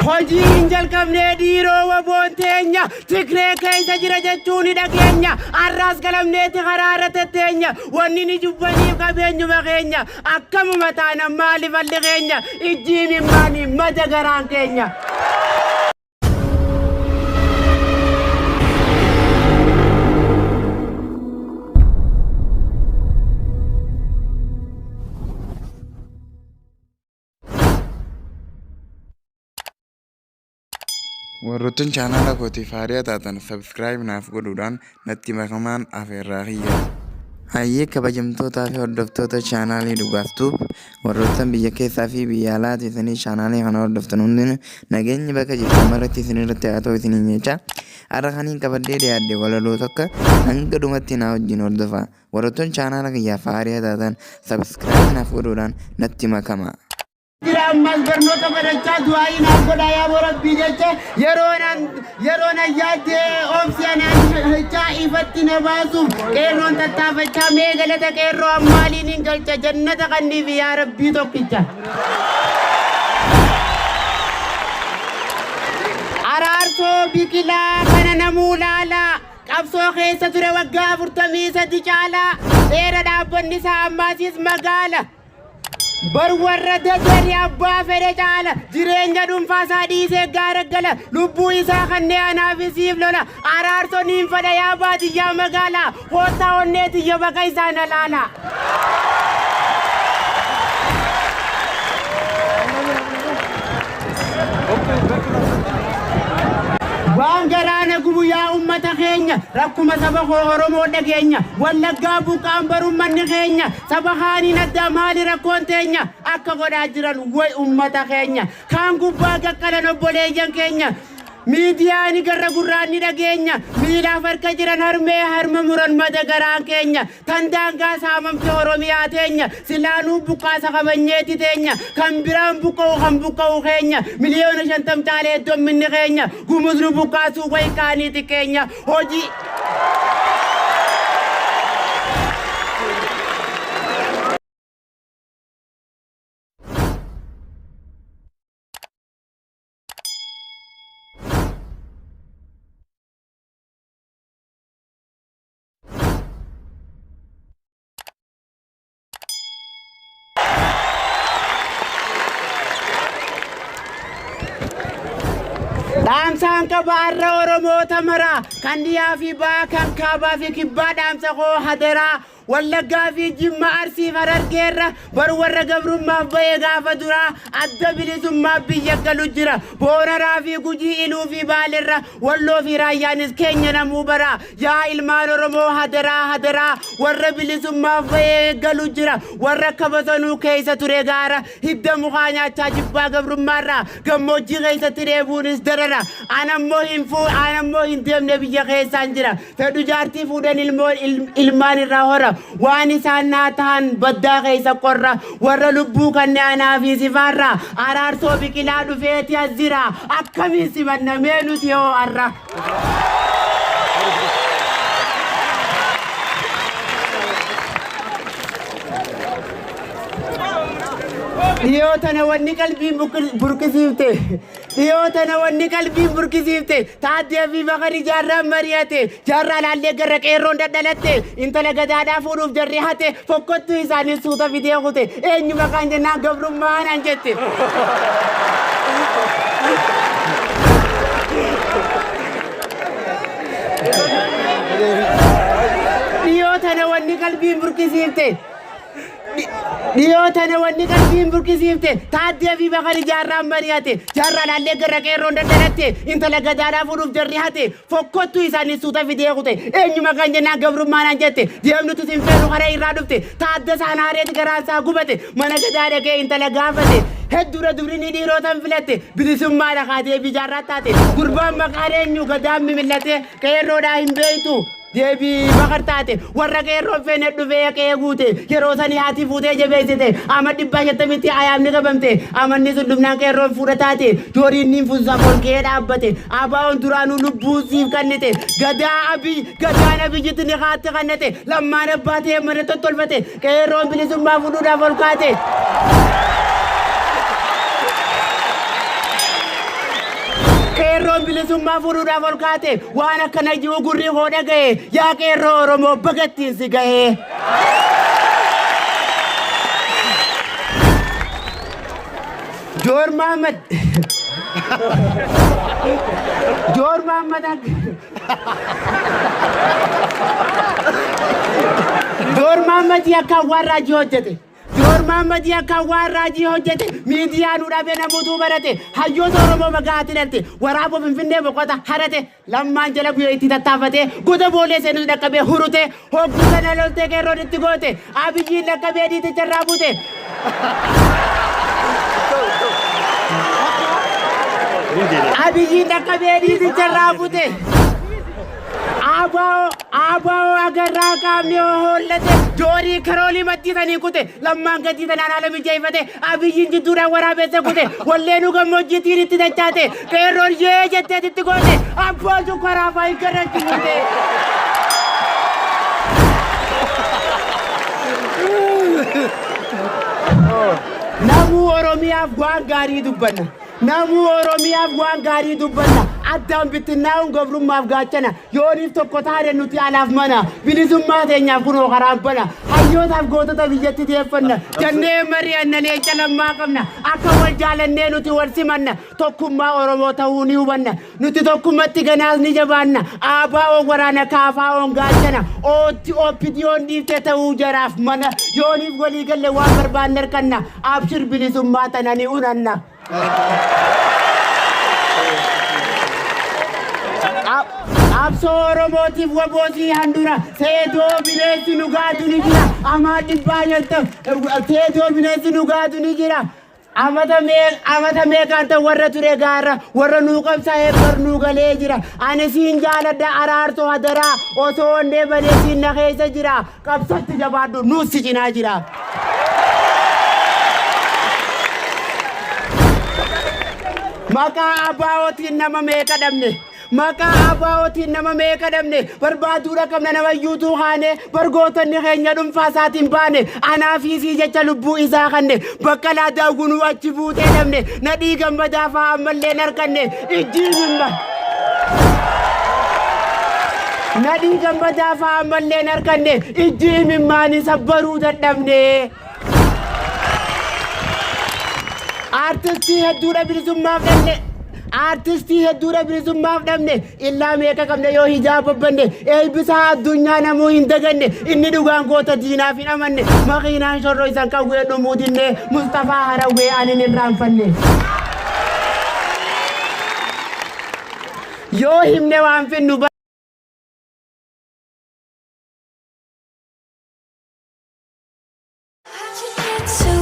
Hojii hin jalqabnee dhiiroo waboon teenya Tigree keessa jira jechuu ni dhageenya. Arraas galamneeti karaa irra tetteenya. Wanni ni jubbaniif qabeenyuma keenya. Akkamuma taana maali falli keenya? Ijji imimmaanii mada garaan keenya. Warroottan chaanaala kootiif haariya taatan subscribe naaf godhuudhaan natti makamaan afeerraa kiyya. Hayyee kabajamtootaa fi hordoftoota chaanaalii Dhugaaf Tube warroottan biyya keessaa fi biyya alaa teessanii chaanaalii kana hordoftan hundinuu nageenyi bakka jirtan maratti isin irratti haa ta'u isiniin jecha har'a kaniin qabadhee dhiyaadhe walaloo tokko hanga dhumatti naa wajjin hordofaa. Warroottan chaanaala kiyyaaf haariya taatan subscribe naaf godhuudhaan natti makamaa. Jira ammas barnoota barachaa du'aa'ii naaf godhaa yaa boo rabbii jecha yeroo nan yeroo nan yaadde obsi anaan jechaa ifatti na baasuuf qeerroon tattaafachaa mee galata qeerroo ammaaliin hin galcha jannata kanniifi yaa rabbii tokkicha. Araarsoo Biqilaa kana namuu laalaa qabsoo keessa ture waggaa 43 caalaa dheera dhaabbanni isaa ammaasiis magaala. Bar warra dadari abbaa fedhe caala jireenya dhuunfaa isaa dhiisee gaara gala lubbuu isaa kannee anaaf isiif lola araarso niin fedha yaa baadiyyaa magaalaa koottaa onnee tiyya baqa isaa na laala. Waan garaa na gubu yaa ummata keenya rakkuma saba koo Oromoo dhageenya Wallaggaa buqqaan bar ummanni keenya saba kaaniin addaa maali rakkoon teenya akka godhaa jiran way ummata keenya kaan gubbaa gaqqalan obboleeyyan keenya miidiyaa ni garra gurraan ni dhageenya miilaaf harka jiran harmee harma muran mada garaan keenya Tan daangaa saamamte Oromiyaa teenya silaa nuu buqqaasa kabanyeeti teenya kan biraan buqqa'u kan buqqa'u keenya miliyoona 50 caala heddomminni keenya Gumuz nu buqqaasuu way qaanii xiqqeenya hojii Dhaamsaan qaba har'a Oromoota maraa kan dhiyaa fi ba'aa kan kaabaa fi kibbaa dhaamsa koo hadaraa Wallaggaa fi Jimma Arsiif Harargeerra bar warra gabrummaaf ba'e gaafa duraa adda bilisummaaf biyya galu jira Booranaa fi Gujii Iluu fi Baalerra Walloo fi Raayyaanis keenya namuu baraa Yaa ilmaan Oromoo hadaraa hadaraa warra bilisummaaf ba'ee galu jira warra akka bosonuu keessa ture gaara hidda mukaa nyaachaa jibbaa gabrummaarraa gammoojjii keessatti dheebuunis darara anammoo hin fuu anammoo hin deemne biyya keessaan jira fedhu jaartii fuudhan ilmoo ilmaan irraa hora waan isaan naa tahan baddaa keessa qorra warra lubbuu kanne anaa fi sifaarraa araarsoo biqilaa dhufeeti as jira akkamiin simanna mee nuti hoo arra. Dhiyoo tana wanni qalbiin burqisiifte dhiyoo tana wanni qalbiin burqisiifte Taaddee fi Bakari jaarraan mari'ate jaarraa laallee garra qeerroon dhadhalatte intala gadaadhaa fuudhuuf jarri hate fokkottuu isaanii suuta fidee kute eenyu maqaan jennaan gabrummaa naan jette. Dhiyoo tana wanni qalbiin burqisiifte Dhiyoo tana wanni qalbiin burqisiifte Taaddee fi Bakari jaarraan mari'ate jaarraa laallee garra qeerroon daddalatte intala gadaadhaa fuudhuuf jarri hate fokkottuu isaanii suuta fidee kute eenyu maqaan jennaan gabrummaa naan jette deemnutu sin feenu karaa irraa dhufte taadda isaan haareeti garaan isaa gubate mana gadaa dhaqee intala gaafate hedduudha dubrinii dhiirootan filatte bilisummaadha kaa deebii jaarraa taate gurbaan maqaan eenyu gadaan mimillate qeerroodhaa hin beektu Deebii bakar taate warra qeerroon feene dhufee qe'ee guute yeroo sanii haati fuutee jabeessite ama dhibbaa shantamitti ayaamni qabamte amanni sun dhumnaan qeerroon fuudha taate jooriin niin funsaaf ol ka'ee dhaabbate abaa'oon duraanuu lubbuu siif kannite gadaa abiy gadaan abiyyitti ni haatti kannate lammaan abbaa ta'e mana tottolfate qeerroon bilisummaa fuudhuudhaaf ol kaate. Qeerroon bilisummaa fuudhuudhaaf ol kaate waan akkana jiru gurri koo dhaga'e yaa qeerroo Oromoo bagattiin si ga'e. Joor Mahammad Joor Mahammad akka Joor Mahammad akka waan raajii hojjete. Joor Mahammad akka waan raajii hojjete miidiyaa nu dhabe namuutuu barate hayyoota Oromoo magaati dhalte waraaboo Finfinnee boqota harate lammaan jala bu'ee itti tattaafate goda boolee seenus dhaqqabee hurute hogguu sana loltee qeerroon itti goote Abiyyiin dhaqqabee dhiiticha irraa bute. Abiyyiin dhaqqabee dhiiticha irraa bute. Abaa'oo abaa'oo agarraa qaamni hoollate joorii karoolii maddii kute lammaan gaddii tanaan haala mijeeffate Abiyyiin jidduudhaan waraabessa kute walleenuu gammoojjiitiin itti dachaate qeerroon yee jetteet itti goote abbaan sun karaa faayi garrachi buute. Namuu Oromiyaaf waan gaarii dubbanna. Namuu Oromiyaaf waan gaarii dubbanna. Addaan bittinnaa'uun gabrummaaf gaachana. Yooniif tokko taane nuti alaaf mana. Bilisummaa teenyaaf kunoo karaan bana. Hayyootaaf gootota biyyatti deeffanna. Jannee mari'anna leenca lammaa qabna. Akka wal jaalannee nuti wal simanna. Tokkummaa Oromoo ta'uu ni hubanna. Nuti tokkummatti ganaas ni jabaanna. ABO waraana KFO'n gaachana. Ootti OPDO'n dhiiftee ta'uu jaraaf mana. Yooniif walii galle waan barbaanne harkanna. Abshir bilisummaa tana ni unanna. Qabsoo Oromootiif waboosii handura seetoo bineensi nu gaatu ni jira. Amaa dhibbaa nyatta seetoo bineensi nu gaatu ni jira. Amata meeqaan ta'u warra ture gaara warra nuu qabsaa'ee bar nuu galee jira. Ani siin jaaladha araartoo hadaraa osoo onnee banee siin na keessa jira. Qabsootti jabaadhu nuus si cinaa jira. Maqaa ABOtiin nama meeqa dhabne? Maqaa ABOtiin nama meeqa dhabne? Barbaaduudha qabna nama iyyuutuu kaane bargootonni keenya dhuunfaa isaatiin baane anaa fi sii jecha lubbuu isaa kanne Baqqalaa Daawgunuu achi buutee dhabne nadhii gammadaa fa'aa ammallee hin arganne ijjiin himma. Nadhii gammadaa fa'aa ammallee hin arganne ijji imimmaanii sabbaruu dadhabne. Aartistii hedduudha bilisummaaf dhabne. Aartistii hedduudha bilisummaaf dhabne. Illaa meeqa qabne yoo hijaa babbanne. Eebbisaa addunyaa namuu hin daganne. Inni dhugaan goota diinaaf hin amanne. Makiinaan shorroo isan qawwee dhumuu dinne. Mustafaa Harawwee ani hin irraanfanne. Yoo himne waan finnu How'd you get so